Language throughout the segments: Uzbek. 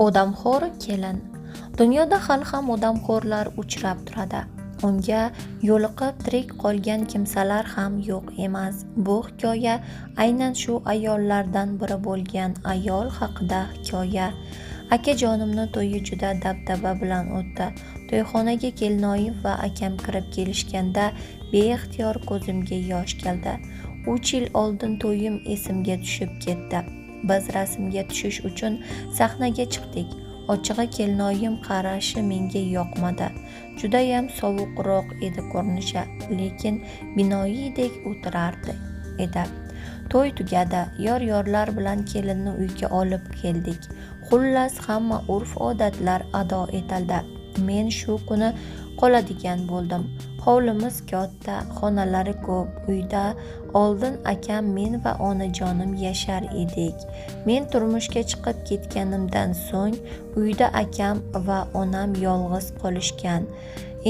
Odamxo'r kelin. Dunyoda hali ham odamxo'rlar uchrab turadi. Unga yo'liqib tirik qolgan kimsalar ham yo'q emas. Bu hikoya aynan shu ayollardan biri bo'lgan ayol haqida hikoya. Akajonimni to'yi juda dabdaba bilan o'tdi. To'yxonaga kelinoyim va akam kirib kelishganda beixtiyor ko'zimga yosh keldi. 3 yil oldin to'yim esimga tushib ketdi. Biz rasmga tushish uchun sahnaga chiqdik. Ochig'i kelinoyim qarashi menga yoqmadi. Judayam sovuqroq edi ko'rinishi, lekin binoyidek o'tirardi edi. To'y tugadi. Yor-yorlar bilan kelinni uyga olib keldik. Xullas, hamma urf-odatlar ado etildi. Men shu kuni qoladigan bo'ldim. Hovlimiz katta, xonalari ko'p. Uyda oldin akam, men va onajonim yashar edik. Men turmushga chiqib ketganimdan so'ng uyda akam va onam yolg'iz qolishgan.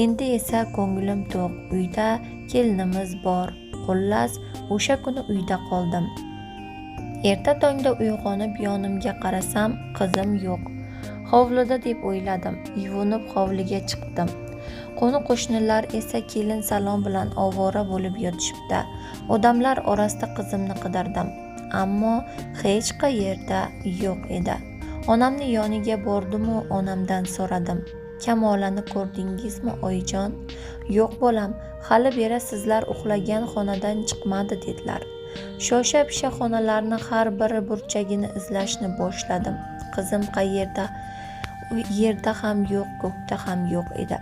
Endi esa ko'nglim to'q, uyda kelinimiz bor. Xullas, o'sha kuni uyda qoldim. Erta tongda uyg'onib yonimga qarasam, qizim yo'q. Hovlida deb o'yladim. Yuvinib hovliga chiqdim. Qo'ni-qo'shnilar esa kelin salom bilan ovora bo'lib yotishibdi. Odamlar orasida qizimni qidirdim, ammo hech qayerda yo'q edi. Onamni yoniga bordim-u onamdan so'radim. Kamolani ko'rdingizmi, oyijon? Yo'q bolam, hali beri sizlar uxlagan xonadan chiqmadi dedilar. Shosha-pisha xonalarni har bir burchagini izlashni boshladim. Qizim qayerda? Yerda ham yo'q, ko'kda ham yo'q edi.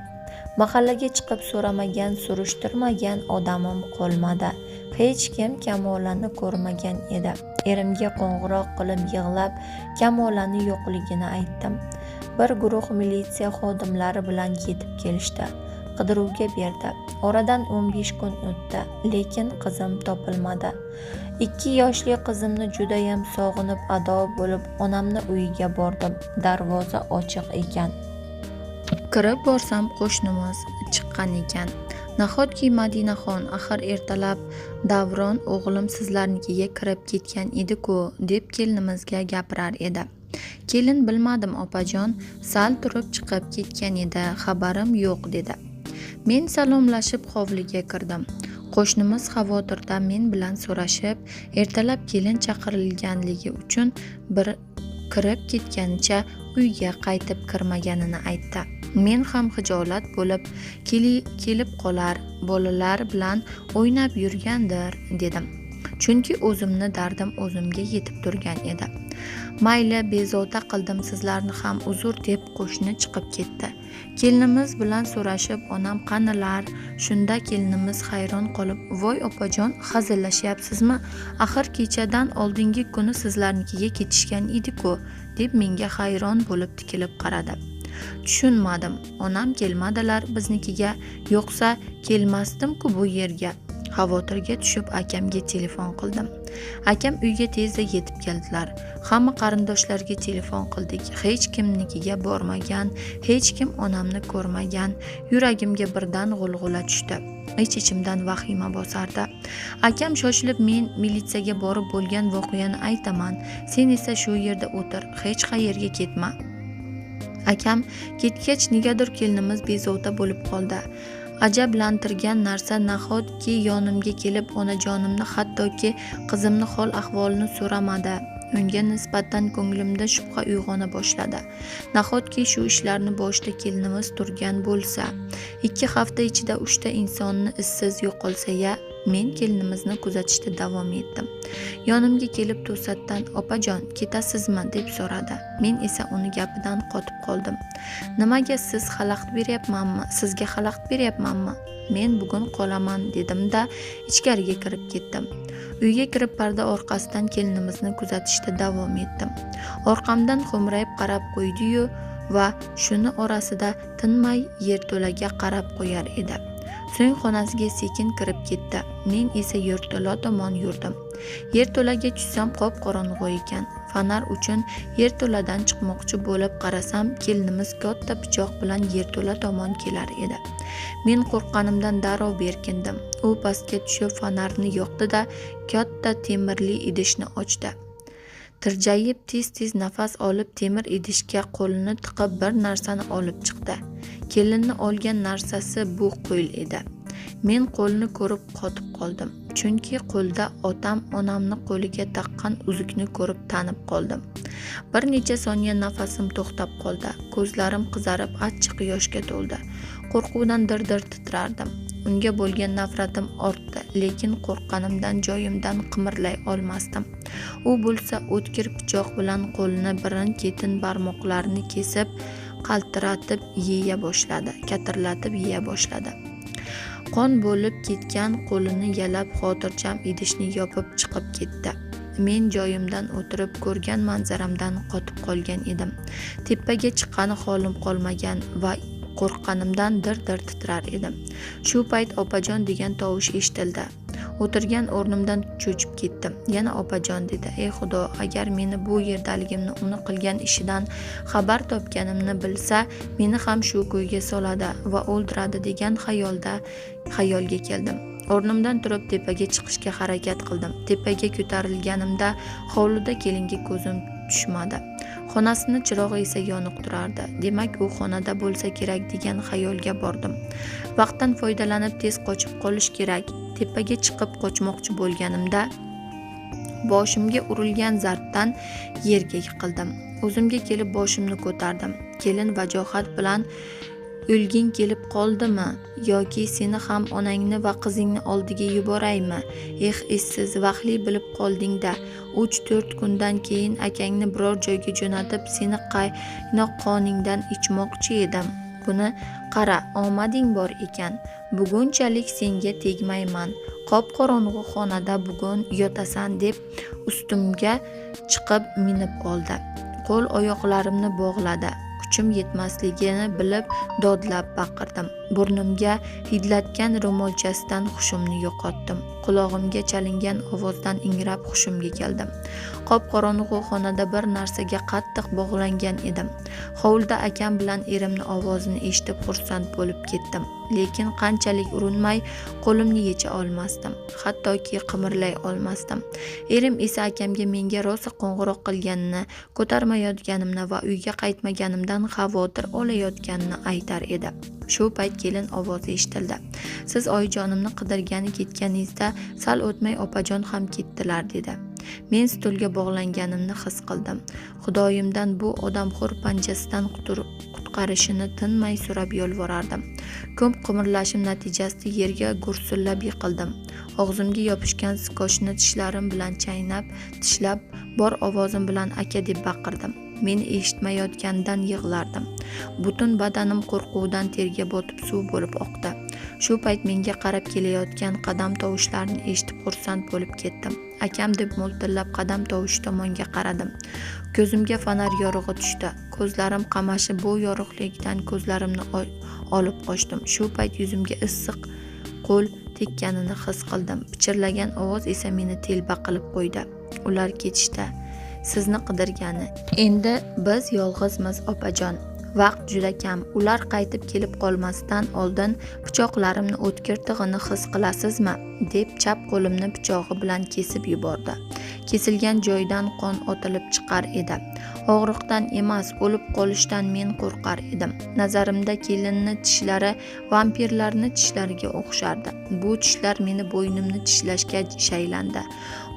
Mahallaga chiqib so'ramagan, surishtirmagan odamim qolmadi. Hech kim Kamolani ko'rmagan edi. Erimga qo'ng'iroq qilib yig'lab, Kamolani yo'qligini aytdim. Bir guruh militsiya xodimlari bilan yetib kelishdi. Qidiruvga berdi. Oradan 15 kun o'tdi, lekin qizim topilmadi. 2 yoshli qizimni judayam sog'inib ado bo'lib onamni uyiga bordim. Darvoza ochiq ekan. Kirib borsam qo'shnimiz chiqqan ekan. Nahotki Madinaxon, axir ertalab Davron o'g'lim sizlarnikiga kirib ketgan edi-ku, deb kelinimizga gapirar edi. Kelin bilmadim opajon, sal turib chiqib ketgan edi, xabarim yo'q dedi. Men salomlashib hovliga kirdim. Qo'shnimiz xavotirda men bilan so'rashib, ertalab kelin chaqirilganligi uchun bir kirib ketganicha uyga qaytib kirmaganini aytdi. Men ham xijolat bo'lib, kelib qolar, bolalar bilan o'ynab yurgandir dedim. Chunki o'zimni dardim o'zimga yetib turgan edi. Mayli, bezovta qildim sizlarni ham, uzr deb qo'shni chiqib ketdi. Kelinimiz bilan so'rashib, onam qanilar? Shunda kelinimiz hayron qolib, voy opajon, hazillashyapsizmi? Axir kechadan oldingi kuni sizlarnikiga ketishgan edi-ku, deb menga hayron bo'lib tikilib qaradi. Tushunmadim. Onam kelmadilar biznikiga, yo'qsa kelmasdim-ku bu yerga. Xavotirga tushib akamga telefon qildim. Akam uyga tezda yetib keldilar. Hamma qarindoshlarga telefon qildik. Hech kimnikiga bormagan, hech kim onamni ko'rmagan. Yuragimga birdan g'ulg'ula tushdi. Ich-ichimdan vahima bosardi. Akam shoshilib, men militsiyaga borib bo'lgan voqeani aytaman. Sen esa shu yerda o'tir, hech qayerga ketma. Akam ketgach negadir kelinimiz bezovta bo'lib qoldi. Ajablantirgan narsa, nahotki yonimga kelib onajonimni, hattoki qizimni hol ahvolini so'ramadi. Unga nisbatan ko'nglimda shubha uyg'ona boshladi. Nahotki shu ishlarni boshida kelinimiz turgan bo'lsa, 2 hafta ichida 3 ta insonni izsiz yo'qolsa-ya, men kelinimizni kuzatishda davom etdim. Yonimga kelib to'satdan, opajon, ketasizmi deb so'radi. Men esa uni gapidan qotib qoldim. Nimaga siz xalaqit beryapmanmi? Sizga xalaqit beryapmanmi? Men bugun qolaman dedim-da, ichkariga kirib ketdim. Uyga kirib parda orqasidan kelinimizni kuzatishda davom etdim. Orqamdan xo'mrayib qarab qo'ydi-yu va shuni orasida tinmay yerto'laga qarab qo'yar edi. So'ng xonasiga sekin kirib ketdi. Men esa yerto'la tomon yurdim. Yerto'laga tushsam qop-qorong'u ekan. Fonar uchun yerto'ladan chiqmoqchi bo'lib qarasam, kelinimiz katta pichoq bilan yerto'la tomon kelar edi. Men qo'rqqanimdan darrov berkindim. U pastga tushib fonarni yoqdi-da, katta temirli idishni ochdi. Tirjayib tez-tez nafas olib temir idishga qo'lini tiqib bir narsani olib chiqdi. Kelinni olgan narsasi bu qo'l edi. Men qo'lni ko'rib qotib qoldim. Chunki qo'lda otam onamni qo'liga taqqan uzukni ko'rib tanib qoldim. Bir necha soniya nafasim to'xtab qoldi. Ko'zlarim qizarib achchiq yoshga to'ldi. Qo'rquvdan dir-dir titrardim. Unga bo'lgan nafratim ortdi, lekin qo'rqqanimdan joyimdan qimirlay olmasdim. U bo'lsa o'tkir pichoq bilan qo'lini birin-ketin barmoqlarini kesib, qaltiratib yeya boshladi, katirlatib yeya boshladi. Qon bo'lib ketgan qo'lini yalab xotirjam idishni yopib chiqib ketdi. Men joyimdan o'tirib ko'rgan manzaramdan qotib qolgan edim. Tepaga chiqqani holim qolmagan va qo'rqqanimdan dir-dir titrar edim. Shu payt opajon degan tovush eshitildi. O'tirgan o'rnimdan cho'chib ketdim. Yana opajon dedi. Ey Xudo, agar meni bu yerdaligimni, uni qilgan ishidan xabar topganimni bilsa, meni ham shu ko'yga soladi va o'ldiradi degan xayolga keldim. O'rnimdan turib tepaga chiqishga harakat qildim. Tepaga ko'tarilganimda hovlida kelinga ko'zim tushmadi. Xonasini chirog'i esa yoniq turardi. Demak, u xonada bo'lsa kerak degan xayolga bordim. Vaqtdan foydalanib tez qochib qolish kerak. Tepaga chiqib qochmoqchi bo'lganimda boshimga urilgan zarbdan yerga yiqildim. O'zimga kelib boshimni ko'tardim. Kelin vajohat bilan o'lging kelib qoldimi yoki seni ham onangni va qizingni oldiga yuboraymi? Eh, essiz, vaqtli bilib qolding-da. 3-4 kundan keyin akangni biror joyga jo'natib, seni qaynoq qoningdan ichmoqchi edim. Buni qara, omading bor ekan. Bugunchalik senga tegmayman. Qop-qorong'u xonada bugun yotasan deb ustimga chiqib minib oldi. Qo'l oyoqlarimni bog'ladi. Kuchim yetmasligini bilib dodlab baqirdim. Burnimga hidlatgan ro'molchasidan hushimni yo'qotdim. Qulog'imga chalingan ovozdan ingrab hushimga keldim. Qop-qorong'u xonada bir narsaga qattiq bog'langan edim. Hovlida akam bilan erimni ovozini eshitib xursand bo'lib ketdim. Lekin qanchalik urinmay qo'limni yecha olmasdim. Hattoki qimirlay olmasdim. Erim esa akamga menga rosa qo'ng'iroq qilganini, ko'tarmayotganimni va uyga qaytmaganimdan xavotir olayotganini aytar edi. Shu payt kelin ovozi eshitildi. Siz oyijonimni qidirgani ketganingizda sal o'tmay opajon ham ketdilar dedi. Men stulga bog'langanimni his qildim. Xudoyimdan bu odamxo'r panjasidan qutqarishini tinmay so'rab yolvorardim. Ko'p qimirlashim natijasida yerga gursillab yiqildim. Og'zimga yopishgan skochni tishlarim bilan chaynab, tishlab, bor ovozim bilan aka deb baqirdim. Meni eshitmayotganidan yig'lardim. Butun badanim qo'rquvdan terga botib suv bo'lib oqdi. Shu payt menga qarab kelayotgan qadam tovushlarini eshitib xursand bo'lib ketdim. Akam deb mo'ltillab qadam tovushi tomonga qaradim. Ko'zimga fonar yorug'i tushdi. Ko'zlarim qamashib bu yorug'likdan ko'zlarimni olib qochdim. Shu payt yuzimga issiq qo'l tekkanini his qildim. Pichirlagan ovoz esa meni telba qilib qo'ydi. Ular ketishdi. Sizni qidirgani. Endi biz yolg'izmiz, opajon. Vaqt juda kam. Ular qaytib kelib qolmasdan oldin pichoqlarimni o'tkir tig'ini his qilasizmi? Deb chap qo'limni pichog'i bilan kesib yubordi. Kesilgan joydan qon otilib chiqar edi. Og'riqdan emas, o'lib qolishdan men qo'rqar edim. Nazarimda kelinni tishlari vampirlarni tishlariga o'xshardi. Bu tishlar meni bo'ynimni tishlashga shaylandi.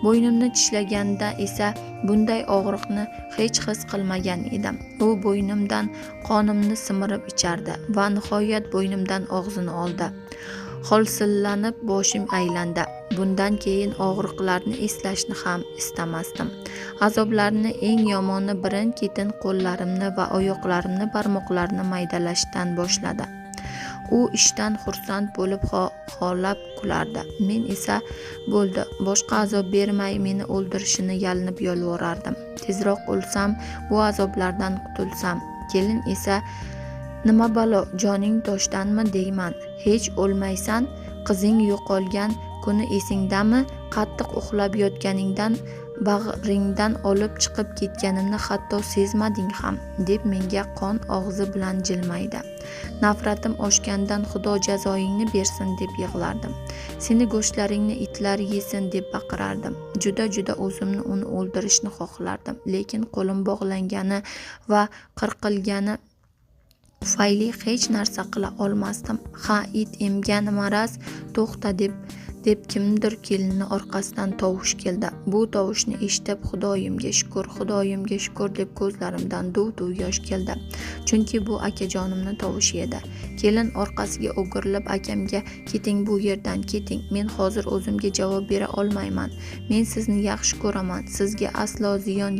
Bo'ynimni tishlaganda esa bunday og'riqni hech his qilmagan edim. U bo'ynimdan qonimni simirib ichardi va nihoyat bo'ynimdan og'zini oldi. Holsillanib boshim aylandi. Bundan keyin og'riqlarni eslashni ham istamasdim. Azoblarni eng yomoni birin-ketin qo'llarimni va oyoqlarimni barmoqlarini maydalashdan boshladi. U ishdan xursand bo'lib xolab kulardi. Men esa bo'ldi, boshqa azob bermay meni o'ldirishini yalinib yolvorardim. Tezroq o'lsam, bu azoblardan qutulsam. Kelin esa nima balo, joning toshdanmi deyman. Hech o'lmaysan, qizing yo'qolgan kuni esingdami? Qattiq uxlab yotganingdan Bag'ringdan olib chiqib ketganimni hatto sezmading ham, deb menga qon og'zi bilan jilmaydi. Nafratim oshgandan Xudo jazoingni bersin deb yig'lardim. Seni go'shtlaringni itlar yesin deb baqirardim. Juda-juda o'zimni uni o'ldirishni xohlardim, lekin qo'lim bog'langani va qirqilgani tufayli hech narsa qila olmasdim. Ha, it emgan maraz, to'xta deb kimdir kelinni orqasidan tovush keldi. Bu tovushni eshitib, Xudoyimga shukur, Xudoyimga shukur deb ko'zlarimdan duv-duv yosh keldi. Chunki bu akajonimni tovushi edi. Kelin orqasiga o'girilib akamga: "Keting bu yerdan, keting. Men hozir o'zimga javob bera olmayman. Men sizni yaxshi ko'raman. Sizga aslo ziyon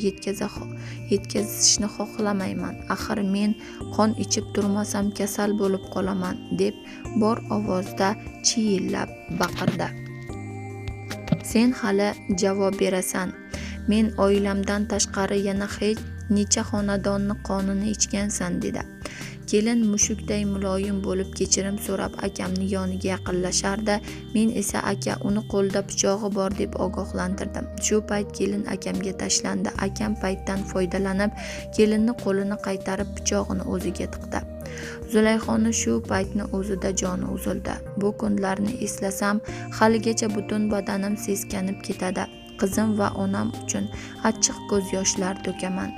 yetkazishni xohlamayman. Axir men qon ichib turmasam kasal bo'lib qolaman", deb bor ovozda chiyillab baqirdi. Sen hali javob berasan. Men oilamdan tashqari yana hech necha xonadonni qonini ichgansan, dedi. Kelin mushukday muloyim bo'lib kechirim so'rab akamni yoniga yaqinlashardi. Men esa aka, uni qo'lida pichog'i bor deb ogohlantirdim. Shu payt kelin akamga tashlandi. Akam paytdan foydalanib kelinni qo'lini qaytarib pichog'ini o'ziga tiqdi. Zulayxoni shu paytni o'zida joni uzildi. Bu kunlarni eslasam haligacha butun badanim seskanib ketadi. Qizim va onam uchun achchiq ko'z yoshlar to'kaman.